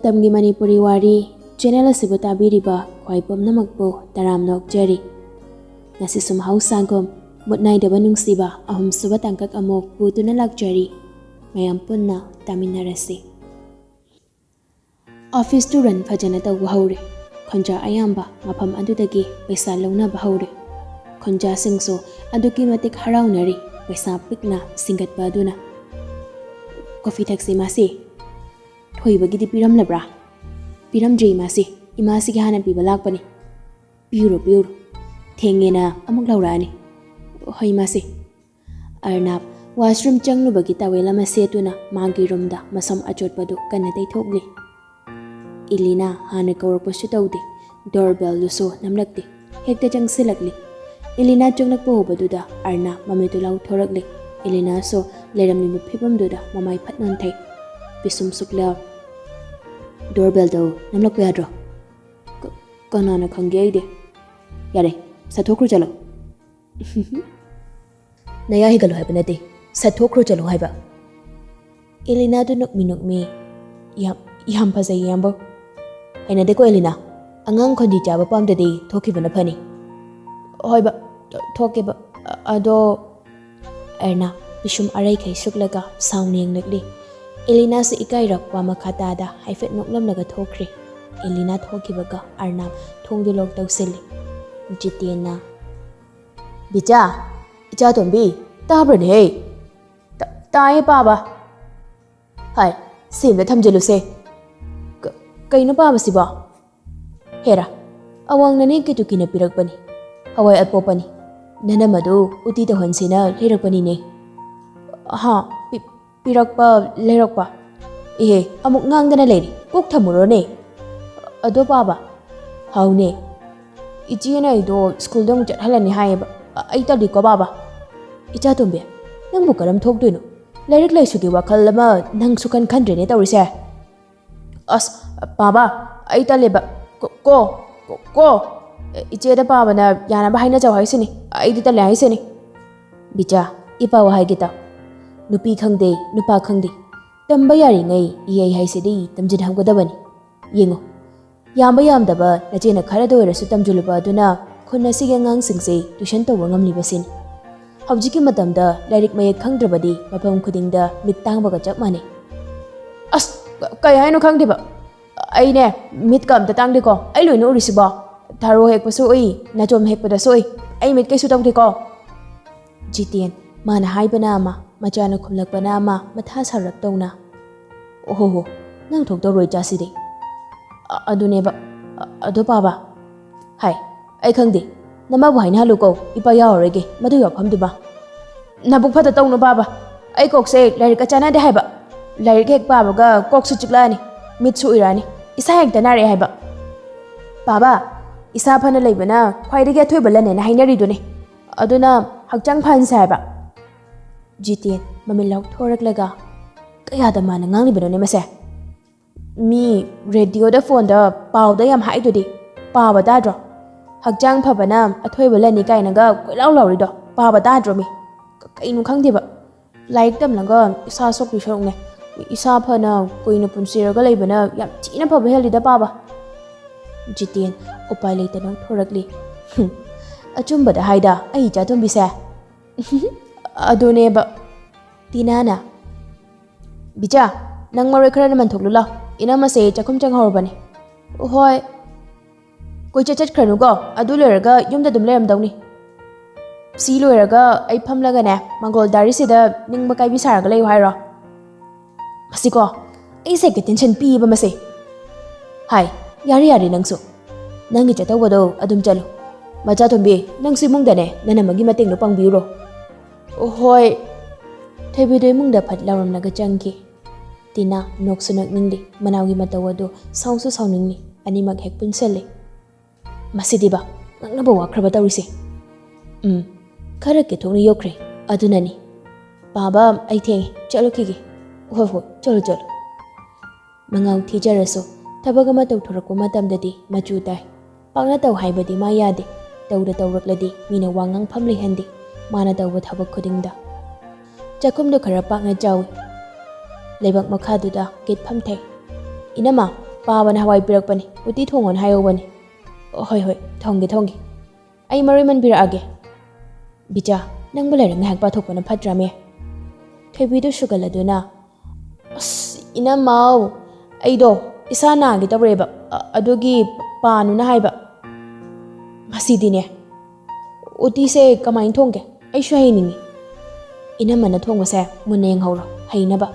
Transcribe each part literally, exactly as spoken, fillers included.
ꯃꯇꯝꯒꯤ ꯃꯅꯤꯄꯨꯔꯤ ꯋꯥꯔꯤ ꯆꯦꯅꯦꯜ ꯑꯁꯤꯕꯨ ꯇꯥꯕꯤꯔꯤꯕ ꯈ꯭ꯋꯥꯏ ꯄꯨꯝꯅꯃꯛꯄꯨ ꯇꯔꯥꯝꯅ ꯑꯣꯛꯆꯔꯤ꯫ ꯉꯁꯤꯁꯨ ꯃꯍꯧꯁꯥꯒꯨꯝ ꯃꯨꯠ ꯅꯥꯏꯗꯕ ꯅꯨꯡꯁꯤꯕ ꯑꯍꯨꯝꯁꯨꯕ ꯇꯥꯡꯀꯛ ꯑꯃꯨꯛ ꯄꯨꯗꯨꯅ ꯂꯥꯛꯆꯔꯤ꯫ ꯃꯌꯥꯝ ꯄꯨꯟꯅ ꯇꯥꯃꯤꯟꯅꯔꯁꯤ꯫ ꯑꯣꯐꯤꯁꯇꯨ ꯔꯟ ꯐꯖꯅ ꯇꯧꯕ ꯍꯧꯔꯦ꯫ ꯈꯨꯟꯖꯥ ꯑꯌꯥꯝꯕ ꯃꯐꯝ ꯑꯗꯨꯗꯒꯤ ꯄꯩꯁꯥ ꯂꯧꯅꯕ ꯍꯧꯔꯦ꯫ ꯈꯨꯟꯖꯥꯁꯤꯡꯁꯨ ꯑꯗꯨꯛꯀꯤ ꯃꯇꯤꯛ ꯍꯔꯥꯎꯅꯔꯤ, ꯄꯩꯁꯥ ꯄꯤꯛꯅ ꯁꯤꯡꯒꯠꯄ ꯑꯗꯨꯅ꯫ "ꯀꯣꯐꯤ ꯊꯛꯁꯤ ꯃꯥꯁꯤ꯫ ꯊꯣꯏꯕꯒꯤꯗꯤ ꯄꯤꯔꯝꯂꯕ꯭ꯔꯥ?" "ꯄꯤꯔꯝꯗ꯭ꯔꯤ ꯏꯃꯥꯁꯤ, ꯏꯃꯥꯁꯤꯒꯤ ꯍꯥꯟꯅ ꯄꯤꯕ ꯂꯥꯛꯄꯅꯤ꯫ ꯄꯤꯔꯨꯔꯣ, ꯄꯤꯔꯨꯔꯣ꯫ ꯊꯦꯡꯉꯦꯅ ꯑꯃꯨꯛ ꯂꯧꯔꯛꯑꯅꯤ꯫ ꯍꯣꯏ ꯏꯃꯥꯁꯤ꯫" ꯑꯔꯅꯥꯞ ꯋꯥꯁꯔꯨꯝ ꯆꯪꯂꯨꯕꯒꯤ ꯇꯥꯋꯦꯜ ꯑꯃ ꯁꯦꯠꯇꯨꯅ ꯃꯥꯒꯤ ꯔꯨꯝꯗ ꯃꯁꯝ ꯑꯆꯣꯠꯄꯗꯨ ꯀꯟꯅ ꯇꯩꯊꯣꯛꯂꯤ꯫ ꯏꯂꯤꯅꯥ ꯍꯥꯟꯅ ꯀꯧꯔꯛꯄꯁꯨ ꯇꯧꯗꯦ, ꯗꯣꯔꯕꯦꯜꯗꯨꯁꯨ ꯅꯝꯂꯛꯇꯦ꯫ ꯍꯦꯛꯇ ꯆꯪꯁꯤꯜꯂꯛꯂꯤ꯫ ꯏꯂꯤꯅꯥ ꯆꯪꯂꯛꯄ ꯎꯕꯗꯨꯗ ꯑꯔꯅꯥꯞ ꯃꯃꯤꯠꯇꯨ ꯂꯥꯎꯊꯣꯔꯛꯂꯤ꯫ ꯏꯂꯤꯅꯥꯁꯨ ꯂꯩꯔꯝꯂꯤꯕ ꯐꯤꯕꯝꯗꯨꯗ ꯃꯃꯥꯏ ꯐꯠ ꯅꯣꯟꯊꯩ꯫ ꯄꯤꯁꯨꯝ ꯁꯨꯛꯂꯥꯎ꯫ "ꯗꯣꯔꯕꯦꯜꯗꯣ ꯅꯝꯂꯛꯄ ꯌꯥꯗ꯭ꯔꯣ?" "ꯀ-, ꯀꯅꯥꯅ ꯈꯪꯒꯦ ꯑꯩꯗꯤ?" "ꯌꯥꯔꯦ, ꯁꯠꯊꯣꯛꯈ꯭ꯔꯣ ꯆꯠꯂꯣ꯫" "ꯅꯌꯥ ꯍꯤꯒꯠꯂꯣ ꯍꯥꯏꯕ ꯅꯠꯇꯦ, ꯁꯠꯊꯣꯛꯈ꯭ꯔꯣ ꯆꯠꯂꯣ ꯍꯥꯏꯕ꯫" ꯏꯂꯤꯅꯥꯗꯨ ꯅꯣꯛꯃꯤ ꯅꯣꯛꯃꯤ, "ꯌꯥꯝ, ꯌꯥꯝ ꯐꯖꯩ ꯏꯌꯥꯝꯕ꯫" "ꯍꯩꯅꯗꯦꯀꯣ ꯑꯦꯂꯤꯅꯥ, ꯑꯉꯥꯡ ꯈꯣꯟꯗꯤ ꯆꯥꯕ ꯄꯥꯝꯗꯗꯤ ꯊꯣꯛꯈꯤꯕꯅ ꯐꯅꯤ꯫" "ꯍꯣꯏꯕ, ꯊꯣꯛꯀꯦꯕ꯫ ꯑꯗꯣ..." ꯑꯔꯅꯥꯞ ꯄꯤꯁꯨꯝ ꯑꯔꯩꯈꯩ ꯁꯨꯛꯂꯒ ꯁꯥꯎꯅ ꯌꯦꯡꯂꯛꯂꯤ꯫ ꯏꯂꯤꯅꯥꯁꯨ ꯏꯀꯥꯏꯔꯛꯄ ꯃꯈꯥ ꯇꯥꯗ ꯍꯥꯏꯐꯦꯠ ꯅꯣꯛꯂꯝꯂꯒ ꯊꯣꯛꯈ꯭ꯔꯦ꯫ ꯏꯂꯤꯅꯥ ꯊꯣꯛꯈꯤꯕꯒ ꯑꯔꯅꯥꯞ ꯊꯣꯡꯗꯨ ꯂꯣꯛ ꯇꯧꯁꯤꯜꯂꯤ꯫ ꯖꯤꯇꯦꯟꯅ, "ꯕꯤꯆꯥ, ꯏꯆꯥꯇꯣꯝꯕꯤ, ꯇꯥꯕ꯭ꯔꯅꯦꯍꯦ? ꯇ-, ꯇꯥꯏꯌꯦ ꯄꯥꯕ꯫" "ꯍꯥꯏ, ꯁꯦꯝꯗ ꯊꯝꯖꯤꯜꯂꯨꯁꯦ꯫" "ꯀ-, ꯀꯩꯅꯣ ꯄꯥꯕꯁꯤꯕꯣ?" "ꯍꯦꯔꯥ, ꯑꯋꯥꯡ ꯅꯅꯦ ꯀꯦꯇꯨꯀꯤꯅ ꯄꯤꯔꯛꯄꯅꯤ꯫ ꯍꯋꯥꯏ ꯑꯄꯣꯞꯄꯅꯤ꯫ ꯅꯅꯝ ꯑꯗꯨ ꯎꯇꯤ ꯇꯧꯍꯟꯁꯦꯅ ꯂꯩꯔꯛꯄꯅꯤꯅꯦ꯫" "ꯍꯥ? ꯄꯤ-, ꯄꯤꯔꯛꯄ, ꯂꯩꯔꯛꯄ? ꯏꯍꯦ, ꯑꯃꯨꯛ ꯉꯥꯡꯗꯅ ꯂꯩꯔꯤ꯫ ꯀꯣꯛ ꯊꯝꯃꯨꯔꯣꯅꯦ꯫" "ꯑꯗꯣ ꯄꯥꯕ꯫" "ꯍꯥꯎꯅꯦ꯫" "ꯏꯆꯦꯅ ꯑꯩꯗꯣ ꯁ꯭ꯀꯨꯜꯗ ꯑꯃꯨꯛ ꯆꯠꯍꯜꯂꯅꯤ ꯍꯥꯏꯌꯦꯕ꯫ ꯑ-, ꯑꯩ ꯇꯜꯂꯤꯀꯣ ꯄꯥꯕ꯫" "ꯏꯆꯥꯇꯣꯝꯕꯤ, ꯅꯪꯕꯨ ꯀꯔꯝ ꯊꯣꯛꯇꯣꯏꯅꯣ? ꯂꯥꯏꯔꯤꯛ ꯂꯥꯏꯁꯨꯒꯤ ꯋꯥꯈꯜ ꯑꯃ ꯅꯪ ꯁꯨꯈꯟ ꯈꯟꯗ꯭ꯔꯦꯅꯦ ꯇꯧꯔꯤꯁꯦ꯫" "ꯑꯁ, ꯄꯥꯕ, ꯑꯩ ꯇꯜꯂꯦꯕ꯫ ꯀꯣ, ꯀꯣ, ꯀꯣ, ꯀꯣ꯫ ꯏꯆꯦꯗ ꯄꯥꯕꯅ ꯌꯥꯅꯕ ꯍꯥꯏꯅꯖꯧ ꯍꯥꯏꯁꯤꯅꯤ꯫ ꯑꯩꯗꯤ ꯇꯜꯂꯦ ꯍꯥꯏꯁꯤꯅꯤ꯫" "ꯕꯤꯆꯥ, ꯏꯄꯥ ꯋꯥ ꯍꯥꯏꯒꯦ ꯇꯥꯎ꯫ ꯅꯨꯄꯤ ꯈꯪꯗꯦ, ꯅꯨꯄꯥ ꯈꯪꯗꯦ꯫ ꯇꯝꯕ ꯌꯥꯔꯤꯉꯩ ꯏꯍꯩ ꯍꯩꯁꯤꯗꯤ ꯇꯝꯁꯤꯟꯍꯧꯒꯗꯕꯅꯤ꯫ ꯌꯦꯡꯉꯨ, ꯌꯥꯝꯕ ꯌꯥꯝꯗꯕ ꯅꯆꯦꯅ ꯈꯔꯗ ꯑꯣꯏꯔꯁꯨ ꯇꯝꯁꯤꯜꯂꯨꯕ ꯑꯗꯨꯅ ꯈꯨꯟ ꯑꯁꯤꯒꯤ ꯑꯉꯥꯡꯁꯤꯡꯁꯦ ꯇ꯭ꯌꯨꯁꯟ ꯇꯧꯕ ꯉꯝꯂꯤꯕꯁꯤꯅꯤ꯫ ꯍꯧꯖꯤꯛꯀꯤ ꯃꯇꯝꯗ ꯂꯥꯏꯔꯤꯛ ꯃꯌꯦꯛ ꯈꯪꯗ꯭ꯔꯕꯗꯤ ꯃꯐꯝ ꯈꯨꯗꯤꯡꯗ ꯃꯤꯠ ꯇꯥꯡꯕꯒ ꯆꯞ ꯃꯥꯟꯅꯩ꯫ ꯑꯁ, ꯀ-, ꯀꯩ ꯍꯥꯏꯅꯣ ꯈꯪꯗꯦꯕ꯫ ꯑꯩꯅꯦ, ꯃꯤꯠꯀ ꯑꯝꯇ ꯇꯥꯡꯗꯦꯀꯣ꯫ ꯑꯩ ꯂꯣꯏꯅ ꯎꯔꯤꯁꯤꯕꯣ꯫ ꯊꯔꯣ ꯍꯦꯛꯄꯁꯨ ꯎꯏ, ꯅꯥꯆꯣꯝ ꯍꯦꯛꯄꯗꯁꯨ ꯎꯏ꯫ ꯑꯩ ꯃꯤꯠ ꯀꯩꯁꯨ ꯇꯧꯗꯦꯀꯣ꯫ ꯖꯤꯇꯦꯟ, ꯃꯥꯅ ꯍꯥꯏꯕꯅ ꯑꯃ, ꯃꯆꯥꯅ ꯈꯨꯝꯂꯛꯄꯅ ꯑꯃ, ꯃꯊꯥ ꯁꯥꯔꯛꯇꯧꯅ꯫ "ꯑꯣꯍꯣꯍꯣ, ꯅꯪ ꯊꯣꯛꯇꯧꯔꯣꯏ ꯆꯥꯁꯤꯗꯤ꯫" "ꯑ-, ꯑꯗꯨꯅꯦꯕ꯫ ꯑ-, ꯑꯗꯣ ꯄꯥꯕ?" "ꯍꯥꯏ, ꯑꯩ ꯈꯪꯗꯦ꯫ ꯅꯃꯥꯕꯨ ꯍꯥꯏꯅꯍꯜꯂꯨꯀꯣ, ꯏꯄꯥ ꯌꯥꯎꯔꯔꯣꯏꯒꯦ ꯃꯗꯨꯒꯤ ꯋꯥꯐꯝꯗꯨꯃ꯫" "ꯅꯕꯨꯛ ꯐꯠꯇ ꯇꯧꯅꯨ ꯄꯥꯕ꯫ ꯑꯩ ꯀꯣꯛꯁꯦ ꯂꯥꯏꯔꯤꯛꯀ ꯆꯥꯟꯅꯗꯦ ꯍꯥꯏꯕ꯫ ꯂꯥꯏꯔꯤꯛ ꯍꯦꯛ ꯄꯥꯕꯒ ꯀꯣꯛꯁꯨ ꯆꯤꯛꯂꯛꯑꯅꯤ, ꯃꯤꯠꯁꯨ ꯎꯏꯔꯛꯑꯅꯤ, ꯏꯁꯥ ꯍꯦꯛꯇ ꯅꯥꯔꯛꯑꯦ ꯍꯥꯏꯕ꯫" "ꯄꯥꯕ, ꯏꯁꯥ ꯐꯅ ꯂꯩꯕꯅ ꯈ꯭ꯋꯥꯏꯗꯒꯤ ꯑꯊꯣꯏꯕ ꯂꯟꯅꯦꯅ ꯍꯥꯏꯅꯔꯤꯗꯨꯅꯤ꯫ ꯑꯗꯨꯅ ꯍꯛꯆꯥꯡ ꯐꯍꯟꯁꯦ ꯍꯥꯏꯕ꯫" ꯖꯤꯇꯦꯟ ꯃꯃꯤꯠ ꯂꯥꯎꯊꯣꯔꯛꯂꯒ, "ꯀꯌꯥꯗ ꯃꯥꯅ ꯉꯥꯡꯂꯤꯕꯅꯣꯅꯦ ꯃꯁꯦ? ꯃꯤ ꯔꯦꯗꯤꯑꯣꯗ, ꯐꯣꯟꯗ, ꯄꯥꯎꯗ ꯌꯥꯝ ꯍꯥꯏꯗꯨꯗꯤ, ꯄꯥꯕ ꯇꯥꯗ꯭ꯔꯣ? ꯍꯛꯆꯥꯡ ꯐꯕꯅ ꯑꯊꯣꯏꯕ ꯂꯟꯅꯤ ꯀꯥꯏꯅꯒ ꯀꯣꯏꯂꯥꯎ ꯂꯥꯎꯔꯤꯗꯣ ꯄꯥꯕ ꯇꯥꯗ꯭ꯔꯣ ꯃꯤ? ꯀ-, ꯀꯩꯅꯣ ꯈꯪꯗꯦꯕ꯫ ꯂꯥꯏꯔꯤꯛ ꯇꯝꯂꯒ ꯏꯁꯥ ꯁꯣꯛꯇꯣꯏ ꯁꯔꯨꯛꯅꯦ, ꯏꯁꯥ ꯐꯅ ꯀꯨꯏꯅ ꯄꯨꯟꯁꯤꯔꯒ ꯂꯩꯕꯅ ꯌꯥꯝ ꯊꯤꯅ ꯐꯕ ꯍꯦꯜꯂꯤꯗ ꯄꯥꯕ꯫" ꯖꯤꯇꯦꯟ ꯎꯄꯥꯏ ꯂꯩꯇꯅ ꯊꯣꯔꯛꯂꯤ꯫ "ꯍꯨꯝ, ꯑꯆꯨꯝꯕꯗ ꯍꯥꯏꯗ ꯑꯩ ꯏꯆꯥ ꯇꯣꯝꯕꯤꯁꯦ꯫" "ꯑꯗꯨꯅꯦꯕ꯫" ꯇꯤꯅꯥꯅ, "ꯕꯤꯆꯥ, ꯅꯪ ꯃꯔꯣꯏ ꯈꯔ ꯃꯟꯊꯣꯛꯂꯨ ꯂꯥꯎ, ꯏꯅꯝꯃꯁꯦ ꯆꯥꯛꯈꯨꯝ ꯆꯪꯍꯧꯔꯕꯅꯤ꯫" "ꯍꯣꯏ꯫" "ꯀꯣꯏꯆꯠ ꯆꯠꯈ꯭ꯔꯅꯨꯀꯣ, ꯑꯗꯨ ꯂꯣꯏꯔꯒ ꯌꯨꯝꯗ ꯑꯗꯨꯝ ꯂꯩꯔꯝꯗꯧꯅꯤ꯫ ꯁꯤ ꯂꯣꯏꯔꯒ ꯑꯩ ꯐꯝꯂꯒꯅꯦ, ꯃꯪꯒꯣꯜ ꯗꯥꯏꯔꯤꯁꯤꯗ ꯅꯤꯡꯕ ꯀꯥꯏꯕꯤ ꯁꯥꯔꯒ ꯂꯩꯌꯨ ꯍꯥꯏꯔꯣ?" "ꯃꯁꯤꯀꯣ, ꯑꯩꯁꯦ ꯍꯦꯛꯇ ꯇꯦꯟꯁꯟ ꯄꯤꯌꯦꯕ ꯃꯁꯦ꯫" "ꯍꯥꯏ, ꯌꯥꯔꯦ ꯌꯥꯔꯦ ꯅꯪꯁꯨ꯫ ꯅꯪꯒꯤ ꯆꯠꯇꯧꯕꯗꯣ ꯑꯗꯨꯝ ꯆꯠꯂꯨ꯫ ꯃꯆꯥꯇꯣꯝꯕꯤ, ꯅꯪꯁꯨ ꯏꯃꯨꯡꯗꯅꯦ ꯅꯅꯝꯃꯒꯤ ꯃꯇꯦꯡꯗꯣ ꯄꯥꯡꯕꯤꯔꯨꯔꯣ꯫" "ꯍꯣꯏ꯫" ꯊꯣꯏꯕꯤꯗꯣ ꯏꯃꯨꯡꯗ ꯐꯠ ꯂꯥꯎꯔꯝꯂꯒ ꯆꯪꯈꯤ꯫ ꯇꯤꯅꯥ ꯅꯣꯛꯁꯨ ꯅꯣꯛꯅꯤꯡꯂꯤ, ꯃꯅꯥꯎꯒꯤ ꯃꯇꯧ ꯑꯗꯨ ꯁꯥꯎꯁꯨ ꯁꯥꯎꯅꯤꯡꯂꯤ, ꯑꯅꯤꯃꯛ ꯍꯦꯛ ꯄꯨꯟꯁꯤꯜꯂꯤ꯫ "ꯃꯁꯤꯗꯤꯕ, ꯉꯛꯅꯕ ꯋꯥꯈ꯭ꯔꯕ ꯇꯧꯔꯤꯁꯦ꯫ ꯎꯝ, ꯈꯔ ꯀꯦꯊꯣꯛꯅ ꯌꯣꯛꯈ꯭ꯔꯦ, ꯑꯗꯨꯅꯅꯤ꯫ ꯄꯥꯕ, ꯑꯩ ꯊꯦꯡꯉꯦ, ꯆꯠꯂꯨꯈꯤꯒꯦ꯫" "ꯍꯣꯏ ꯍꯣꯏ, ꯆꯠꯂꯨ ꯆꯠꯂꯨ꯫" ꯃꯉꯥꯎ ꯊꯤꯖꯔꯁꯨ ꯊꯕꯛ ꯑꯃ ꯇꯧꯊꯣꯔꯛꯄ ꯃꯇꯝꯗꯗꯤ ꯃꯆꯨ ꯇꯥꯏ꯫ ꯄꯥꯛꯅ ꯇꯧ ꯍꯥꯏꯕꯗꯤ ꯃꯥ ꯌꯥꯗꯦ꯫ ꯇꯧꯗ ꯇꯧꯔꯛꯂꯗꯤ ꯃꯤꯅ ꯋꯥ ꯉꯥꯡꯐꯝ ꯂꯩꯍꯟꯗꯦ, ꯃꯥꯅ ꯇꯧꯕ ꯊꯕꯛ ꯈꯨꯗꯤꯡꯗ꯫ ꯆꯥꯛꯈꯨꯝꯗꯣ ꯈꯔ ꯄꯥꯛꯅ ꯆꯥꯎꯏ꯫ ꯂꯩꯕꯛ ꯃꯈꯥꯗꯨꯗ ꯒꯦꯠ ꯐꯝꯊꯩ꯫ "ꯏꯅꯝꯃ, ꯄꯥꯕꯅ ꯍꯋꯥꯏ ꯄꯤꯔꯛꯄꯅꯤ, ꯎꯇꯤ ꯊꯣꯡꯉꯣꯅ ꯍꯥꯏꯍꯧꯕꯅꯤ꯫" "ꯍꯣꯏ, ꯍꯣꯏ, ꯊꯣꯡꯒꯦ, ꯊꯣꯡꯒꯦ꯫ ꯑꯩ ꯃꯔꯣꯏ ꯃꯟꯕꯤꯔꯛꯑꯒꯦ꯫" "ꯕꯤꯖꯥ, ꯅꯪꯕꯨ ꯂꯥꯏꯔꯤꯛ ꯉꯥꯏꯍꯥꯛ ꯄꯥꯊꯣꯛꯄꯅ ꯐꯠꯇ꯭ꯔꯃꯦ?" ꯊꯣꯏꯕꯤꯗꯨ ꯁꯨꯒꯠꯂꯗꯨꯅ, "ꯑꯁ, ꯏꯅꯝꯃꯧ, ꯑꯩꯗꯣ ꯏꯁꯥ ꯅꯥꯒꯦ ꯇꯧꯔꯦꯕ, ꯑ-, ꯑꯗꯨꯒꯤ ꯄꯥꯅꯨꯅ ꯍꯥꯏꯕ꯫" "ꯉꯁꯤꯗꯤꯅꯦ, ꯎꯇꯤꯁꯦ ꯀꯃꯥꯏꯅ ꯊꯣꯡꯒꯦ? ꯑꯩꯁꯨ ꯍꯩꯅꯤꯡꯉꯤ꯫" "ꯏꯅꯝꯃꯅ ꯊꯣꯡꯕꯁꯦ ꯃꯨꯟꯅ ꯌꯦꯡꯍꯧꯔꯣ, ꯍꯩꯅꯕ꯫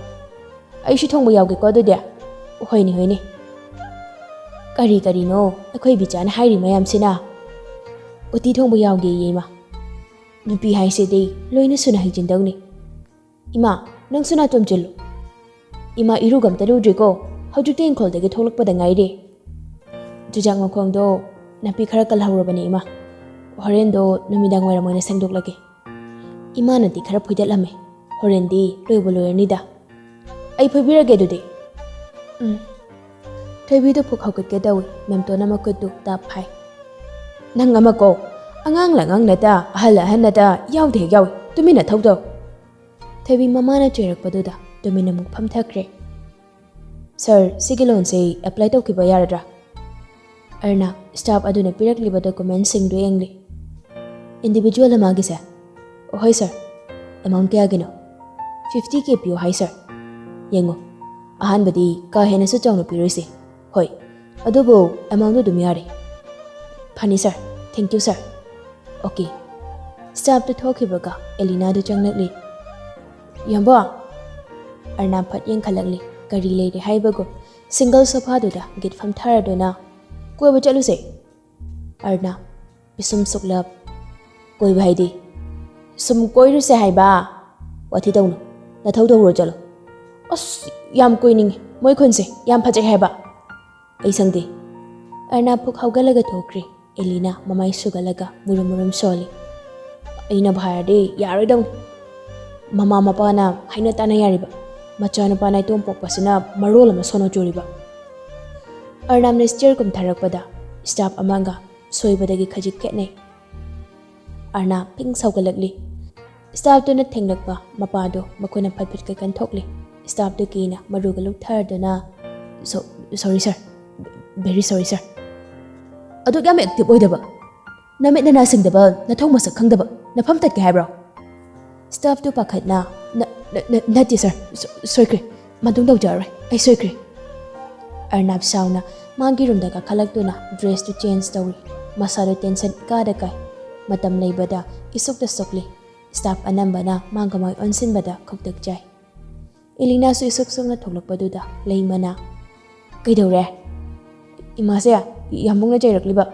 ꯑꯩꯁꯨ ꯊꯣꯡꯕ ꯌꯥꯎꯒꯦꯀꯣ ꯑꯗꯨꯗꯤ꯫" "ꯍꯣꯏꯅꯦ, ꯍꯣꯏꯅꯦ꯫" "ꯀꯔꯤ ꯀꯔꯤꯅꯣ ꯑꯩꯈꯣꯏ ꯕꯤꯆꯥꯅ ꯍꯥꯏꯔꯤ ꯃꯌꯥꯝꯁꯤꯅ?" "ꯎꯇꯤ ꯊꯣꯡꯕ ꯌꯥꯎꯒꯦꯌꯦ ꯏꯃꯥ꯫" "ꯅꯨꯄꯤ ꯍꯥꯏꯁꯤꯗꯤ ꯂꯣꯏꯅ ꯁꯨꯅ ꯍꯩꯖꯤꯟꯗꯧꯅꯤ꯫" "ꯏꯃꯥ, ꯅꯪꯁꯨ ꯅꯥꯇꯣꯝ ꯆꯤꯜꯂꯨ꯫" "ꯏꯃꯥ, ꯏꯔꯨꯒ ꯑꯝꯇ ꯂꯨꯗ꯭ꯔꯤꯀꯣ, ꯍꯧꯖꯤꯛꯇ ꯏꯪꯈꯣꯜꯗꯒꯤ ꯊꯣꯛꯂꯛꯄꯗ ꯉꯥꯏꯔꯤ꯫" "ꯆꯨꯖꯥꯛ ꯃꯈꯣꯡꯗꯣ ꯅꯥꯄꯤ ꯈꯔ ꯀꯜꯍꯧꯔꯕꯅꯦ ꯏꯃꯥ, ꯍꯣꯔꯦꯟꯗꯣ ꯅꯨꯃꯤꯗꯥꯡ ꯋꯥꯏꯔꯝ ꯑꯣꯏꯅ ꯁꯦꯡꯗꯣꯛꯂꯒꯦ꯫ ꯏꯃꯥꯅꯗꯤ ꯈꯔ ꯐꯣꯏꯗꯠꯂꯝꯃꯦ, ꯍꯣꯔꯦꯟꯗꯤ ꯂꯣꯏꯕꯨ ꯂꯣꯏꯔꯅꯤꯗ꯫" "ꯑꯩ ꯐꯣꯏꯕꯤꯔꯒꯦ ꯑꯗꯨꯗꯤ꯫" "ꯎꯝ꯫" ꯊꯣꯏꯕꯤꯗꯨ ꯐꯨꯛ ꯍꯧꯒꯠꯀꯦ ꯇꯧꯏ, ꯃꯦꯝꯇꯣꯟꯅ ꯃꯈꯨꯠꯇꯨ ꯇꯥꯞ ꯐꯥꯏ꯫ "ꯅꯪ ꯑꯃꯀꯣ, ꯑꯉꯥꯡꯂ ꯑꯉꯥꯡ ꯅꯠꯇ, ꯑꯍꯜꯂ ꯑꯍꯜ ꯅꯠꯇ, ꯌꯥꯎꯗꯦ ꯍꯦꯛ ꯌꯥꯎꯏ, ꯇꯨꯃꯤꯟꯅ ꯊꯧꯗꯧ꯫" ꯊꯣꯏꯕꯤ ꯃꯃꯥꯅ ꯆꯩꯔꯛꯄꯗꯨꯗ ꯇꯨꯃꯤꯟꯅ ꯑꯃꯨꯛ ꯐꯝꯊꯈ꯭ꯔꯦ꯫ "ꯁꯥꯔ, ꯁꯤꯒꯤ ꯂꯣꯟꯁꯦ ꯑꯦꯄ꯭ꯂꯥꯏ ꯇꯧꯈꯤꯕ ꯌꯥꯔꯗ꯭ꯔꯥ?" ꯑꯔꯅꯥ ꯁ꯭ꯇꯥꯐ ꯑꯗꯨꯅ ꯄꯤꯔꯛꯂꯤꯕ ꯗꯣꯀꯨꯃꯦꯟꯁꯤꯡꯗꯨ ꯌꯦꯡꯂꯤ꯫ "ꯏꯟꯗꯤꯚꯤꯖꯨꯋꯦꯜ ꯑꯃꯒꯤꯁꯦ?" "ꯍꯣꯏ ꯁꯥꯔ꯫" "ꯑꯦꯃꯥꯎꯟ ꯀꯌꯥꯒꯤꯅꯣ?" "ꯐꯤꯐꯇꯤ ꯀꯦ ꯄꯤꯌꯨ ꯍꯥꯏ ꯁꯥꯔ꯫" "ꯌꯦꯡꯉꯣ, ꯑꯍꯥꯟꯕꯗꯤ ꯀꯥ ꯍꯦꯟꯅꯁꯨ ꯆꯥꯎꯅ ꯄꯤꯔꯣꯏꯁꯦ꯫ ꯍꯣꯏ, ꯑꯗꯨꯕꯨ ꯑꯦꯃꯥꯎꯟꯗꯨ ꯑꯗꯨꯝ ꯌꯥꯔꯦ꯫" "ꯐꯅꯤ ꯁꯥꯔ, ꯊꯦꯡꯀ꯭ꯌꯨ ꯁꯥꯔ꯫" "ꯑꯣꯀꯦ꯫" ꯁ꯭ꯇꯥꯐꯇꯨ ꯊꯣꯛꯈꯤꯕꯒ ꯑꯦꯂꯤꯅꯥꯗꯨ ꯆꯪꯂꯛꯂꯤ꯫ "ꯌꯥꯝꯕꯣ!" ꯑꯔꯅꯥ ꯐꯠ ꯌꯦꯡꯈꯠꯂꯛꯂꯤ꯫ ꯀꯔꯤ ꯂꯩꯔꯦ ꯍꯥꯏꯕꯒꯨꯝ ꯁꯤꯡꯒꯜ ꯁꯣꯐꯥꯗꯨꯗ ꯒꯤꯠ ꯐꯝꯊꯔꯗꯨꯅ, "ꯀꯣꯏꯕ ꯆꯠꯂꯨꯁꯦ꯫" ꯑꯔꯅꯥ ꯄꯤꯁꯨꯝ ꯁꯨꯛꯂꯞ꯫ "ꯀꯣꯏꯕ ꯍꯥꯏꯗꯤ?" "ꯁꯨꯝ ꯀꯣꯏꯔꯨꯁꯦ ꯍꯥꯏꯕ꯫ ꯋꯥꯊꯤ ꯇꯧꯅꯨ, ꯅꯊꯧ ꯇꯧꯔꯨꯔꯣ ꯆꯠꯂꯣ꯫" "ꯑꯁ, ꯌꯥꯝ ꯀꯣꯏꯅꯤꯡꯉꯤ, ꯃꯣꯏ ꯈꯨꯟꯁꯦ ꯌꯥꯝ ꯐꯖꯩ ꯍꯥꯏꯕ꯫" "ꯑꯩ ꯁꯪꯗꯦ꯫" ꯑꯔꯅꯥ ꯐꯨꯛ ꯍꯧꯒꯠꯂꯒ ꯊꯣꯛꯈ꯭ꯔꯦ꯫ ꯑꯦꯂꯤꯅꯥ ꯃꯃꯥꯏ ꯁꯨꯒꯠꯂꯒ ꯃꯨꯔꯨꯝ ꯃꯨꯔꯨꯝ ꯁꯣꯜꯂꯤ꯫ "ꯑꯩꯅꯕꯨ ꯍꯥꯏꯔꯗꯤ ꯌꯥꯔꯣꯏꯗꯧꯅꯤ꯫ ꯃꯃꯥ ꯃꯄꯥꯅ ꯍꯥꯏꯅ ꯇꯥꯅ ꯌꯥꯔꯤꯕ, ꯃꯆꯥꯅꯨꯄꯥ ꯅꯥꯏꯇꯣꯝ ꯄꯣꯛꯄꯁꯤꯅ ꯃꯔꯣꯜ ꯑꯃ ꯁꯣꯟꯅ ꯆꯨꯔꯤꯕ꯫" ꯑꯔꯅꯥꯝꯅ ꯁ꯭ꯇꯤꯌꯔ ꯀꯨꯝꯊꯔꯛꯄꯗ ꯁ꯭ꯇꯥꯐ ꯑꯃꯒ ꯁꯣꯏꯕꯗꯒꯤ ꯈꯖꯤꯛ ꯈꯦꯠꯅꯩ꯫ ꯑꯔꯅꯥ ꯄꯤꯡ ꯁꯧꯒꯠꯂꯛꯂꯤ꯫ ꯁ꯭ꯇꯥꯐꯇꯨꯅ ꯊꯦꯡꯂꯛꯄ ꯃꯄꯥꯗꯨ ꯃꯈꯣꯏꯅ ꯐꯠ ꯐꯠ ꯀꯟꯊꯣꯛꯂꯤ꯫ ꯁ꯭ꯇꯥꯐꯇꯨ ꯀꯤꯅ ꯃꯔꯨꯒ ꯂꯨꯛꯊꯔꯗꯨꯅ, "ꯁꯣ-, ꯁꯣꯔꯤ ꯁꯥꯔ, ꯚꯦꯔꯤ ꯁꯣꯔꯤ ꯁꯥꯔ꯫ ꯑꯗꯨꯛ ꯌꯥꯝ ꯑꯦꯛꯇꯤꯚ ꯑꯣꯏꯗꯕ, ꯅꯃꯤꯠ ꯅꯅꯥ ꯁꯤꯡꯗꯕ, ꯅꯊꯧ ꯃꯁꯛ ꯈꯪꯗꯕ, ꯅꯐꯝ ꯇꯠꯀꯦ ꯍꯥꯏꯕ꯭ꯔꯣ?" ꯁ꯭ꯇꯥꯐꯇꯨ ꯄꯥꯈꯠꯅ, "ꯅ-, ꯅ-, ꯅ-, ꯅꯠꯇꯦ ꯁꯥꯔ, ꯁꯣ-, ꯁꯣꯏꯈ꯭ꯔꯦ, ꯃꯇꯨꯡ ꯇꯧꯖꯔꯔꯣꯏ, ꯑꯩ ꯁꯣꯏꯈ꯭ꯔꯦ"꯫ ꯑꯔꯅꯥꯕ ꯁꯥꯎꯅ ꯃꯥꯒꯤ ꯔꯨꯝꯗ ꯀꯥꯈꯠꯂꯛꯇꯨꯅ ꯗ꯭ꯔꯦꯁꯇꯨ ꯆꯦꯟꯖ ꯇꯧꯔꯤ꯫ ꯃꯁꯥꯗꯨ ꯇꯦꯟꯁꯟ ꯏꯀꯥꯗ ꯀꯥꯏ꯫ ꯃꯇꯝ ꯂꯩꯕꯗ ꯏꯁꯨꯛꯇ ꯁꯣꯛꯂꯤ꯫ ꯁ꯭ꯇꯥꯐ ꯑꯅꯝꯕꯅ ꯃꯥꯒ ꯃꯥꯏ ꯑꯣꯟꯁꯤꯟꯕꯗ ꯈꯧꯇꯛ ꯆꯥꯏ꯫ ꯑꯦꯂꯤꯅꯥꯁꯨ ꯏꯁꯨꯛ ꯁꯨꯛꯅ ꯊꯣꯛꯂꯛꯄꯗꯨꯗ ꯂꯩꯃꯅ, "ꯀꯩꯗꯧꯔꯦ? ꯏꯃꯥꯁꯦ ꯌꯥꯝꯕꯨꯡꯅ ꯆꯩꯔꯛꯂꯤꯕ?"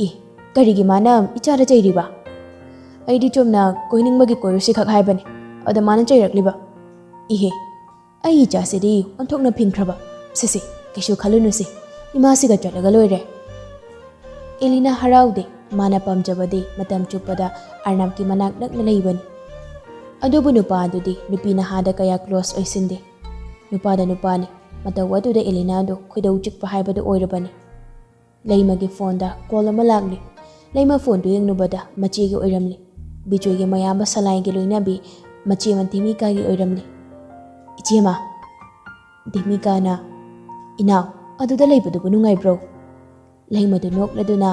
"ꯏ, ꯀꯔꯤꯒꯤ ꯃꯥꯅ ꯏꯆꯥꯗ ꯆꯩꯔꯤꯕ?" "ꯑꯩꯗꯤ ꯆꯨꯝꯅ ꯀꯣꯏꯅꯤꯡꯕꯒꯤ ꯀꯣꯏꯔꯨꯁꯤ ꯈꯛ ꯍꯥꯏꯕꯅꯤ, ꯑꯗ ꯃꯥꯅ ꯆꯩꯔꯛꯂꯤꯕ?" "ꯏꯍꯦ, ꯑꯩ ꯏꯆꯥꯁꯤꯗꯤ ꯑꯣꯟꯊꯣꯛꯅ ꯐꯤꯡꯈ꯭ꯔꯕ꯫ ꯁꯤꯁꯤ, ꯀꯩꯁꯨ ꯈꯜꯂꯨꯅꯨꯁꯤ, ꯏꯃꯥꯁꯤꯒ ꯆꯠꯂꯒ ꯂꯣꯏꯔꯦ"꯫ ꯑꯦꯂꯤꯅꯥ ꯍꯔꯥꯎꯗꯦ꯫ ꯃꯥꯅ ꯄꯥꯝꯖꯕꯗꯤ ꯃꯇꯝ ꯆꯨꯞꯄꯗ ꯑꯔꯅꯥꯕꯀꯤ ꯃꯅꯥꯛ ꯅꯛꯅ ꯂꯩꯕꯅꯤ꯫ ꯑꯗꯨꯕꯨ ꯅꯨꯄꯥ ꯑꯗꯨꯗꯤ ꯅꯨꯄꯤ ꯅꯍꯥꯗ ꯀꯌꯥ ꯀ꯭ꯂꯣꯁ ꯑꯣꯏꯁꯤꯟꯗꯦ꯫ ꯅꯨꯄꯥꯗ ꯅꯨꯄꯥꯅꯤ꯫ ꯃꯇꯧ ꯑꯗꯨꯗ ꯑꯦꯂꯤꯅꯥꯗꯨ ꯈꯣꯏꯗꯧ ꯆꯤꯛꯄ ꯍꯥꯏꯕꯗꯨ ꯑꯣꯏꯔꯕꯅꯤ꯫ ꯂꯩꯃꯒꯤ ꯐꯣꯟꯗ ꯀꯣꯜ ꯑꯃ ꯂꯥꯛꯂꯤ꯫ ꯂꯩꯃ ꯐꯣꯟꯗꯨ ꯌꯦꯡꯂꯨꯕꯗ ꯃꯆꯦꯒꯤ ꯑꯣꯏꯔꯝꯂꯤ꯫ ꯕꯤꯖꯣꯏꯒꯤ ꯃꯌꯥꯝꯕ ꯁꯂꯥꯏꯒꯤ ꯂꯣꯏꯅꯕꯤ ꯃꯆꯦ ꯃꯟꯇꯤꯃꯤꯀꯥꯒꯤ ꯑꯣꯏꯔꯝꯂꯤ꯫ "ꯏꯆꯦꯃ"꯫ ꯗꯦꯃꯤꯀꯥꯅ, "ꯏꯅꯥꯎ, ꯑꯗꯨꯗ ꯂꯩꯕꯗꯨꯕꯨ ꯅꯨꯡꯉꯥꯏꯕ꯭ꯔꯣ?" ꯂꯩꯃꯗꯨ ꯅꯣꯛꯂꯗꯨꯅ,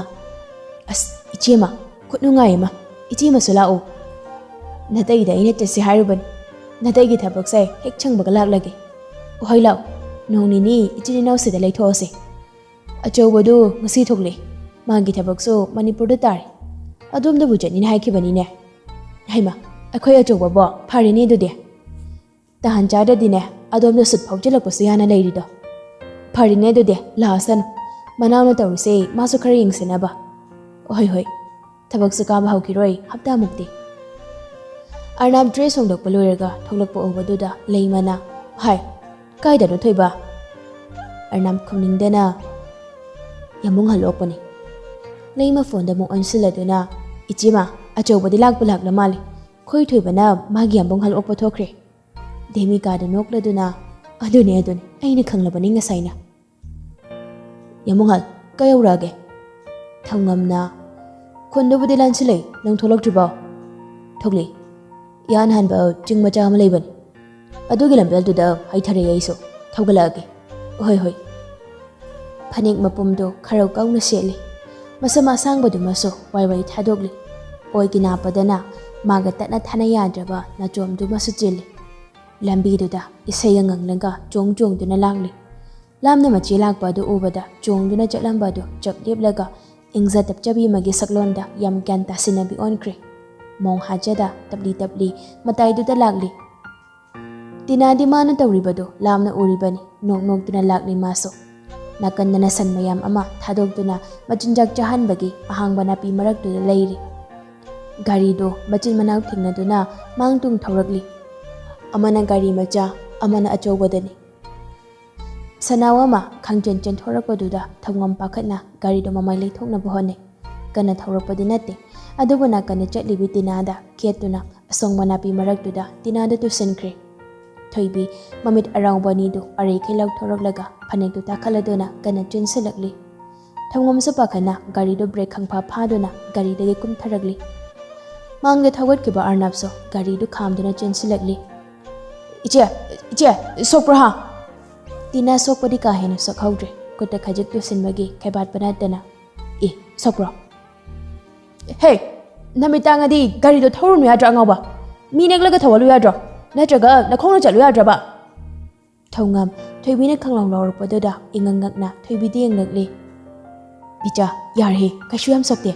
"ꯑꯁ, ꯏꯆꯦꯃ, ꯈꯨꯠ ꯅꯨꯡꯉꯥꯏ ꯑꯃ, ꯏꯆꯦꯃꯁꯨ ꯂꯥꯛꯎ"꯫ "ꯅꯇꯩꯗ ꯑꯩꯅ ꯆꯠꯁꯤ ꯍꯥꯏꯔꯨꯕꯅꯤ, ꯅꯇꯩꯒꯤ ꯊꯕꯛꯁꯦ ꯍꯦꯛ ꯁꯪꯕꯒ ꯂꯥꯛꯂꯒꯦ꯫ ꯍꯣꯏ ꯂꯥꯛꯎ, ꯅꯣꯡ ꯅꯤꯅꯤ ꯏꯆꯤꯟ ꯏꯅꯥꯎꯁꯤꯗ ꯂꯩꯊꯣꯛꯑꯁꯤ꯫ ꯑꯆꯧꯕꯗꯨ ꯉꯁꯤ ꯊꯣꯛꯂꯛꯏ, ꯃꯥꯒꯤ ꯊꯕꯛꯁꯨ ꯃꯅꯤꯄꯨꯔꯗ ꯇꯥꯔꯦ, ꯑꯗꯣꯝꯗꯕꯨ ꯆꯠꯅꯤꯅ ꯍꯥꯏꯈꯤꯕꯅꯤꯅꯦ꯫ ꯍꯩꯃ, ꯑꯩꯈꯣꯏ ꯑꯆꯧꯕꯕꯣ? ꯐꯔꯦꯅꯦ ꯑꯗꯨꯗꯤ꯫ ꯇꯥꯍꯟ ꯆꯥꯗ꯭ꯔꯗꯤꯅꯦ, ꯑꯗꯣꯝꯗ ꯁꯨꯠ ꯐꯥꯎꯖꯤꯜꯂꯛꯄꯁꯨ ꯌꯥꯅ ꯂꯩꯔꯤꯗꯣ꯫ ꯐꯔꯦꯅꯦ ꯑꯗꯨꯗꯤ, ꯂꯥꯛꯑꯁꯅꯨ꯫ ꯃꯅꯥꯎꯅ ꯇꯧꯔꯤꯁꯦ ꯃꯥꯁꯨ ꯈꯔ ꯌꯦꯡꯁꯤꯟꯅꯕ꯫ ꯍꯣꯏ ꯍꯣꯏ, ꯊꯕꯛꯁꯨ ꯀꯥꯕ ꯍꯧꯈꯤꯔꯣꯏ ꯍꯞꯇꯥꯃꯨꯛꯇꯤ꯫ ꯑꯔꯅꯥꯕ ꯗ꯭ꯔꯦꯁ ꯍꯣꯡꯗꯣꯛꯄ ꯂꯣꯏꯔꯒ ꯊꯣꯛꯂꯛꯄ ꯎꯕꯗꯨꯗ ꯂꯩꯃꯅ, "ꯍꯥꯏ, ꯀꯥꯏꯗꯅꯣ ꯊꯣꯏꯕ?" ꯑꯔꯅꯥꯕ ꯈꯨꯝꯅꯤꯡꯗꯅ, "ꯌꯥꯝꯕꯨꯡ ꯍꯜꯂꯛꯄꯅꯤ"꯫ ꯂꯩꯃ ꯐꯣꯟꯗ ꯑꯃꯨꯛ ꯑꯣꯟꯁꯤꯜꯂꯗꯨꯅ, "ꯏꯆꯦꯃ, ꯑꯆꯧꯕꯗꯤ ꯂꯥꯛꯄꯨ ꯂꯥꯛꯂ ꯃꯥꯜꯂꯦ꯫ ꯈꯣꯏ ꯊꯣꯏꯕꯅ ꯃꯥꯒꯤ ꯌꯥꯝꯕꯨꯡ ꯍꯜꯂꯛꯄ ꯊꯣꯛꯈ꯭ꯔꯦ"꯫ ꯗꯦꯃꯤꯀꯥꯗ ꯅꯣꯛꯂꯗꯨꯅ, "ꯑꯗꯨꯅꯦ, ꯑꯗꯨꯅꯦ, ꯑꯩꯅ ꯈꯪꯂꯕꯅꯤ ꯉꯁꯥꯏꯅ"꯫ "ꯌꯥꯝꯕꯨꯡꯍꯜ, ꯀꯩ ꯌꯧꯔꯛꯑꯒꯦ?" ꯊꯧꯉꯝꯅ, "ꯈꯨꯟꯗꯨꯕꯨꯗꯤ ꯂꯥꯟꯁꯤꯜꯂꯛꯏ, ꯅꯪ ꯊꯣꯛꯂꯛꯇ꯭ꯔꯤꯕꯣ?" "ꯊꯣꯛꯂꯛꯏ꯫ ꯏꯍꯥꯟ ꯍꯥꯟꯕ ꯆꯤꯡ ꯃꯆꯥ ꯑꯃ ꯂꯩꯕꯅꯤ"꯫ "ꯑꯗꯨꯒꯤ ꯂꯝꯕꯦꯜꯗꯨꯗ ꯍꯩꯊꯔꯛꯑꯦ ꯑꯩꯁꯨ꯫ ꯊꯧꯒꯠꯂꯛꯑꯒꯦ꯫" "ꯍꯣꯏ, ꯍꯣꯏ꯫" ꯐꯅꯦꯛ ꯃꯄꯨꯝꯗꯨ ꯈꯔꯧ ꯀꯧꯅ ꯁꯦꯠꯂꯤ꯫ ꯃꯁꯝ ꯑꯁꯥꯡꯕꯗꯨꯃꯁꯨ ꯋꯥꯏ ꯋꯥꯏ ꯊꯥꯗꯣꯛꯂꯤ꯫ ꯑꯣꯏꯒꯤ ꯅꯥꯞꯄꯗꯅ ꯃꯥꯒ ꯇꯠꯅ ꯊꯥꯅ ꯌꯥꯗ꯭ꯔꯕ ꯅꯥꯆꯣꯝꯗꯨꯃꯁꯨ ꯆꯤꯜꯂꯤ꯫ ꯂꯝꯕꯤꯗꯨꯗ ꯏꯁꯩꯒ ꯉꯪꯂꯒ ꯆꯣꯡ ꯆꯣꯡꯗꯨꯅ ꯂꯥꯛꯂꯤ꯫ ꯂꯥꯞꯅ ꯃꯆꯦ ꯂꯥꯛꯄ ꯑꯗꯨ ꯎꯕꯗ ꯆꯣꯡꯗꯨꯅ ꯆꯠꯂꯝꯕ ꯑꯗꯨ ꯆꯞ ꯂꯦꯞꯂꯒ ꯏꯪꯖ ꯇꯞꯆꯕꯤ ꯑꯃꯒꯤ ꯁꯛꯂꯣꯟꯗ ꯌꯥꯝ ꯒ꯭ꯌꯥꯟ ꯇꯥꯁꯤꯟꯅꯕꯤ ꯑꯣꯟꯈ꯭ꯔꯦ꯫ ꯃꯣꯡ ꯍꯥꯖꯗ ꯇꯞꯂꯤ ꯇꯞꯂꯤ ꯃꯇꯥꯏꯗꯨꯗ ꯂꯥꯛꯂꯤ꯫ ꯇꯤꯅꯥꯗꯤ ꯃꯥꯅ ꯇꯧꯔꯤꯕꯗꯨ ꯂꯥꯞꯅ ꯎꯔꯤꯕꯅꯤ꯫ ꯅꯣꯛ ꯅꯣꯛꯇꯨꯅ ꯂꯥꯛꯂꯤ ꯃꯥꯁꯨ꯫ ꯅꯥꯀꯟꯗꯅ ꯁꯟ ꯃꯌꯥꯝ ꯑꯃ ꯊꯥꯗꯣꯛꯇꯨꯅ ꯃꯆꯤꯟꯖꯥꯛ ꯆꯥꯍꯟꯕꯒꯤ ꯑꯍꯥꯡꯕ ꯅꯥꯄꯤ ꯃꯔꯛꯇꯨꯗ ꯂꯩꯔꯤ꯫ ꯒꯥꯔꯤꯗꯨ ꯃꯆꯤꯟ ꯃꯅꯥꯎ ꯊꯦꯡꯅꯗꯨꯅ ꯃꯥꯡ ꯇꯨꯡ ꯊꯧꯔꯛꯂꯤ꯫ ꯑꯃꯅ ꯒꯥꯔꯤ ꯃꯆꯥ, ꯑꯃꯅ ꯑꯆꯧꯕꯗꯅꯤ꯫ ꯁꯅꯥꯎ ꯑꯃ ꯈꯪꯆꯦꯟ ꯆꯦꯟꯊꯣꯔꯛꯄꯗꯨꯗ ꯊꯧꯉꯝ ꯄꯥꯈꯠꯅ ꯒꯥꯔꯤꯗꯨ ꯃꯃꯥꯏ ꯂꯩꯊꯣꯛꯅꯕ ꯍꯣꯠꯅꯩ꯫ ꯀꯟꯅ ꯊꯧꯔꯛꯄꯗꯤ ꯅꯠꯇꯦ, ꯑꯗꯨꯕꯨ ꯅꯥꯀꯟꯗ ꯆꯠꯂꯤꯕꯤ ꯇꯤꯅꯥꯗ ꯈꯦꯠꯇꯨꯅ ꯑꯁꯣꯡꯕ ꯅꯥꯄꯤ ꯃꯔꯛꯇꯨꯗ ꯇꯤꯅꯥꯗꯨ ꯇꯨꯁꯤꯟꯈ꯭ꯔꯦ꯫ ꯊꯣꯏꯕꯤ ꯃꯃꯤꯠ ꯑꯔꯥꯎꯕ ꯑꯅꯤꯗꯨ ꯑꯔꯩꯈꯩ ꯂꯥꯎꯊꯣꯔꯛꯂꯒ ꯐꯅꯦꯛꯇꯨ ꯇꯥꯈꯠꯂꯗꯨꯅ ꯀꯟꯅ ꯆꯦꯟꯁꯤꯜꯂꯛꯂꯤ꯫ ꯊꯧꯉꯝꯁꯨ ꯄꯥꯈꯠꯅ ꯒꯥꯔꯤꯗꯨ ꯕ꯭ꯔꯦꯛ ꯈꯪꯐꯥ ꯐꯥꯗꯨꯅ ꯒꯥꯔꯤꯗꯒꯤ ꯀꯨꯝꯊꯔꯛꯂꯤ꯫ ꯃꯥꯡꯗ ꯊꯧꯒꯠꯈꯤꯕ ꯑꯔꯅꯕꯁꯨ ꯒꯥꯔꯤꯗꯨ ꯈꯥꯝꯗꯨꯅ ꯆꯦꯟꯁꯤꯜꯂꯛꯂꯤ꯫ "ꯏꯆꯦ, ꯏꯆꯦ, ꯁꯣꯛꯄ꯭ꯔꯣ ꯍꯥ?" ꯇꯤꯅꯥ ꯁꯣꯛꯄꯗꯤ ꯀꯥ ꯍꯦꯟꯅ ꯁꯣꯛꯍꯧꯗ꯭ꯔꯦ꯫ ꯈꯨꯠꯇ ꯈꯖꯤꯛ ꯇꯨꯁꯤꯟꯕꯒꯤ ꯈꯩꯕꯥꯠꯄ ꯅꯠꯇꯅ꯫ "ꯑꯦ, ꯁꯣꯛꯄ꯭ꯔꯣ?" "ꯍꯦ, ꯅꯃꯤꯠ ꯇꯥꯡꯉꯗꯤ ꯒꯥꯔꯤꯗꯣ ꯊꯧꯔꯨꯅꯨ ꯌꯥꯗ꯭ꯔꯣ ꯑꯉꯥꯎꯕ? ꯃꯤ ꯅꯦꯛꯂꯒ ꯊꯧꯍꯜꯂꯨ ꯌꯥꯗ꯭ꯔꯣ? ꯅꯠꯇ꯭ꯔꯒ ꯅꯈꯣꯡꯅ ꯆꯠꯂꯨ ꯌꯥꯗ꯭ꯔꯕ?" ꯊꯧꯉꯝ ꯊꯣꯏꯕꯤꯅ ꯈꯪꯂꯥꯎ ꯂꯥꯎꯔꯛꯄꯗꯨꯗ ꯏꯉꯛ ꯉꯛꯅ ꯊꯣꯏꯕꯤꯗ ꯌꯦꯡꯂꯛꯂꯤ꯫ "ꯕꯤꯆꯥ, ꯌꯥꯔꯦꯍꯦ, ꯀꯩꯁꯨ ꯌꯥꯝ ꯁꯣꯛꯇꯦ꯫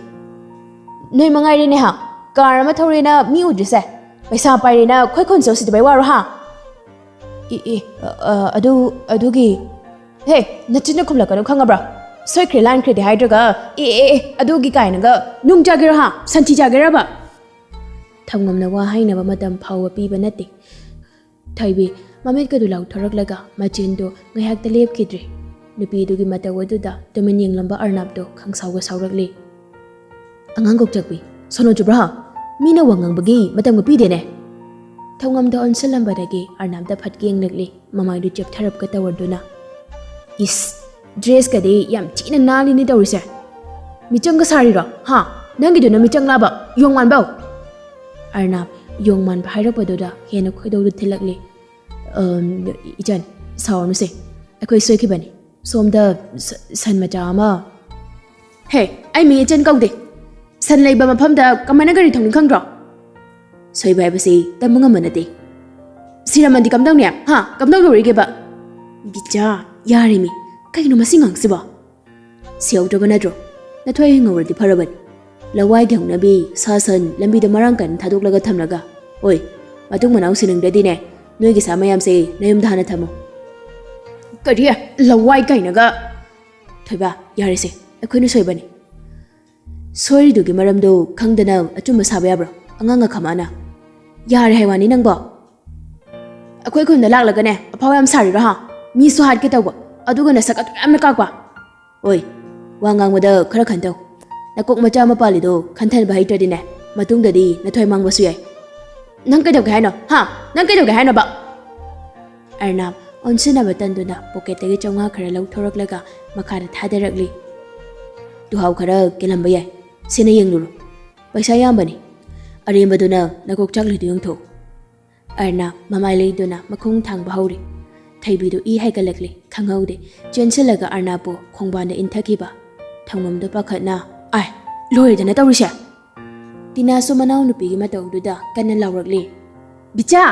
ꯅꯣꯏ ꯃꯉꯥꯏꯔꯦꯅꯦ ꯍꯥ, ꯀꯥꯔ ꯑꯃ ꯊꯧꯔꯦꯅ ꯃꯤ ꯎꯗ꯭ꯔꯤꯁꯦ? ꯄꯩꯁꯥ ꯄꯥꯏꯔꯦꯅ ꯈꯣꯏ ꯈꯨꯟꯁꯦ ꯎꯁꯤꯠꯇꯕꯩ ꯋꯥꯔꯣ ꯍꯥ?" "ꯑꯦ, ꯑꯦ, ꯑ, ꯑ, ꯑꯗꯨ, ꯑꯗꯨꯒꯤ..." "ꯍꯦ, ꯅꯆꯤꯟꯅ ꯈꯨꯝꯂꯛꯀꯅꯨ ꯈꯪꯉꯕ꯭ꯔꯥ? ꯁꯣꯏꯈ꯭ꯔꯦ ꯂꯥꯟꯈ꯭ꯔꯦꯗꯤ ꯍꯥꯏꯗ꯭ꯔꯒ, ꯑꯦ, ꯑꯦ, ꯑꯦ, ꯑꯗꯨꯒꯤ ꯀꯥꯏꯅꯒ ꯅꯨꯡ ꯆꯥꯒꯦꯔꯣ ꯍꯥ? ꯁꯟꯊꯤ ꯆꯥꯒꯦꯔꯕ?" ꯊꯧꯉꯝꯅ ꯋꯥ ꯍꯥꯏꯅꯕ ꯃꯇꯝ ꯐꯥꯎꯕ ꯄꯤꯕ ꯅꯠꯇꯦ꯫ ꯊꯣꯏꯕꯤ ꯃꯃꯤꯠꯀꯗꯨ ꯂꯥꯎꯊꯣꯔꯛꯂꯒ ꯃꯆꯤꯟꯗꯨ ꯉꯥꯏꯍꯥꯛꯇ ꯂꯦꯞꯈꯤꯗ꯭ꯔꯦ꯫ ꯅꯨꯄꯤꯗꯨꯒꯤ ꯃꯇꯧ ꯑꯗꯨꯗ ꯇꯨꯃꯤꯟ ꯌꯦꯡꯂꯝꯕ ꯑꯔꯅꯕꯇꯣ ꯈꯪꯁꯥꯎꯒ ꯁꯥꯎꯔꯛꯂꯤ꯫ "ꯑꯉꯥꯡ ꯀꯣꯛꯆꯛꯄꯤ, ꯁꯣꯅꯣ ꯆꯨꯕ꯭ꯔꯥ? ꯃꯤꯅ ꯋꯥ ꯉꯥꯡꯕꯒꯤ ꯃꯇꯝꯒ ꯄꯤꯗꯦꯅꯦ!" ꯊꯧꯉꯝꯗ ꯑꯣꯟꯁꯤꯜꯂꯝꯕꯗꯒꯤ ꯑꯔꯅꯕꯇ ꯐꯠ ꯌꯦꯡꯂꯛꯂꯤ, ꯃꯃꯥꯏꯗꯨ ꯆꯦꯞꯊꯔꯞꯀ ꯇꯧꯔꯗꯨꯅ꯫ "ꯏꯁ, ꯗ꯭ꯔꯦꯁꯀꯗꯤ ꯌꯥꯝ ꯊꯤꯅ ꯅꯥꯜꯂꯤꯅꯦ ꯇꯧꯔꯤꯁꯦ꯫ ꯃꯤꯆꯪꯒ ꯁꯥꯔꯤꯔꯣ? ꯍꯥ? ꯅꯪꯒꯤꯗꯨꯅ ꯃꯤꯆꯪ ꯂꯥꯕ, ꯌꯣꯡ ꯃꯥꯟꯕꯧ?" ꯑꯔꯅꯕ ꯌꯣꯡ ꯃꯥꯟꯕ ꯍꯥꯏꯔꯛꯄꯗꯨꯗ ꯍꯦꯟꯅ ꯈꯣꯏꯗꯧꯗꯨ ꯊꯤꯜꯂꯛꯂꯤ꯫ "ꯑꯝ, ꯏꯆꯟ, ꯁꯥꯎꯔꯅꯨꯁꯦ, ꯑꯩꯈꯣꯏ ꯁꯣꯏꯈꯤꯕꯅꯤ꯫ ꯁꯣꯝꯗ ꯁ-, ꯁꯟ ꯃꯆꯥ ꯑꯃ"꯫ "ꯍꯦ, ꯑꯩ ꯃꯤꯡ ꯏꯆꯟ ꯀꯧꯗꯦ꯫ ꯁꯟ ꯂꯩꯕ ꯃꯐꯝꯗ ꯀꯃꯥꯏꯅ ꯒꯥꯔꯤ ꯊꯧꯅꯤ ꯈꯪꯗ꯭ꯔꯣ? ꯁꯣꯏꯕ ꯍꯥꯏꯕꯁꯤ ꯇꯝꯕ ꯉꯝꯕ ꯅꯠꯇꯦ꯫ ꯁꯤꯔꯝꯃꯗꯤ ꯀꯝꯗꯧꯅꯤ? ꯍꯥ? ꯀꯝꯗꯧꯗꯧꯔꯤꯒꯦꯕ?" "ꯕꯤꯆꯥ, ꯌꯥꯔꯦꯃꯤ꯫ ꯀꯩꯅꯣ ꯃꯁꯤ ꯉꯥꯡꯁꯤꯕꯣ?" "ꯁꯤꯍꯧꯗ꯭ꯔꯕ ꯅꯠꯇ꯭ꯔꯣ? ꯅꯊꯣꯏ ꯍꯤꯡꯍꯧꯔꯗꯤ ꯐꯔꯕꯅꯤ꯫ ꯂꯋꯥꯏꯒꯤ ꯍꯧꯅꯕꯤ ꯁꯥ ꯁꯟ ꯂꯝꯕꯤꯗ ꯃꯔꯥꯡ ꯀꯥꯏꯅ ꯊꯥꯗꯣꯛꯂꯒ ꯊꯝꯂꯒ, ꯑꯣꯏ, ꯃꯇꯨꯡ ꯃꯅꯥꯎ ꯁꯤꯅꯤꯡꯗ꯭ꯔꯗꯤꯅꯦ, ꯅꯣꯏꯒꯤ ꯁꯥ ꯃꯌꯥꯝꯁꯦ ꯅꯌꯨꯝꯗ ꯍꯥꯟꯅ ꯊꯝꯃꯨ"꯫ "ꯀꯔꯤ? ꯂꯋꯥꯏ ꯀꯥꯏꯅꯒ"꯫ "ꯊꯣꯏꯕ, ꯌꯥꯔꯦꯁꯦ, ꯑꯩꯈꯣꯏꯅ ꯁꯣꯏꯕꯅꯤ꯫ ꯁꯣꯏꯔꯤꯗꯨꯒꯤ ꯃꯔꯝꯗꯣ ꯈꯪꯗꯅ ꯑꯆꯨꯝꯕ ꯁꯥꯕ ꯌꯥꯕ꯭ꯔꯣ? ꯑꯉꯥꯡ ꯑꯈꯃꯥꯅ"꯫ "ꯌꯥꯔꯦ ꯍꯥꯏ ꯋꯥꯅꯤ ꯅꯪꯕꯣ꯫ ꯑꯩꯈꯣꯏ ꯈꯨꯟꯗ ꯂꯥꯛꯂꯒꯅꯦ, ꯑꯐꯥꯎ ꯌꯥꯝ ꯁꯥꯔꯤꯔꯣ, ꯍꯥ? ꯃꯤꯁꯨ ꯍꯥꯠꯀꯦ ꯇꯧꯕ, ꯑꯗꯨꯒ ꯅꯁꯛ ꯑꯗꯨ ꯌꯥꯝꯅ ꯀꯥꯛꯄ"꯫ "ꯑꯣꯏ, ꯋꯥ ꯉꯥꯡꯕꯗ ꯈꯔ ꯈꯟꯊꯧ꯫ ꯅꯀꯣꯛ ꯃꯆꯥ ꯑꯃ ꯄꯥꯜꯂꯤꯗꯣ ꯈꯟꯊꯕ ꯍꯩꯇ꯭ꯔꯗꯤꯅꯦ, ꯃꯇꯨꯡꯗꯗꯤ ꯅꯊꯣꯏ ꯃꯥꯡꯕꯁꯨ ꯌꯥꯏ"꯫ "ꯅꯪ ꯀꯩꯗꯧꯒꯦ ꯍꯥꯏꯅꯣ? ꯍꯥ? ꯅꯪ ꯀꯩꯗꯧꯒꯦ ꯍꯥꯏꯅꯣꯕ?" ꯑꯔꯅꯥꯕ ꯑꯣꯟꯁꯤꯟꯅꯕ ꯇꯟꯗꯨꯅ ꯄꯣꯀꯦꯠꯇꯒꯤ ꯆꯥꯝꯃꯉꯥ ꯈꯔ ꯂꯧꯊꯣꯔꯛꯂꯒ ꯃꯈꯥꯗ ꯊꯥꯗꯔꯛꯂꯤ꯫ "ꯇꯨꯍꯥꯎ ꯈꯔ ꯀꯦꯜꯂꯝꯕ ꯌꯥꯏ꯫ ꯁꯤꯅ ꯌꯦꯡꯂꯨꯔꯣ꯫ ꯄꯩꯁꯥ ꯌꯥꯝꯕꯅꯤ꯫ ꯑꯔꯦꯝꯕꯗꯨꯅ ꯅꯀꯣꯛ ꯆꯥꯛꯂꯤꯗꯨ ꯌꯦꯡꯊꯣꯛꯎ"꯫ ꯑꯔꯅꯥꯕ ꯃꯃꯥꯏ ꯂꯩꯗꯨꯅ ꯃꯈꯣꯡ ꯊꯥꯡꯕ ꯍꯧꯔꯦ꯫ ꯊꯩꯕꯤꯗꯨ ꯏ ꯍꯥꯏꯒꯠꯂꯛꯂꯦ, ꯈꯪꯍꯧꯗꯦ꯫ ꯆꯦꯟꯁꯤꯜꯂꯒ ꯑꯔꯅꯥꯕꯄꯨ ꯈꯣꯡꯕꯥꯟꯗ ꯏꯟꯊꯈꯤꯕ꯫ ꯊꯝꯉꯝꯗꯣ ꯄꯥꯈꯠꯅ, "ꯑꯥꯏ, ꯂꯣꯏꯔꯦꯗꯅ ꯇꯧꯔꯤꯁꯦ!" ꯇꯤꯅꯥꯁꯨ ꯃꯅꯥꯎꯅꯨꯄꯤꯒꯤ ꯃꯇꯧꯗꯨꯗ ꯀꯟꯅ ꯂꯥꯎꯔꯛꯂꯦ꯫ "ꯕꯤꯆꯥ,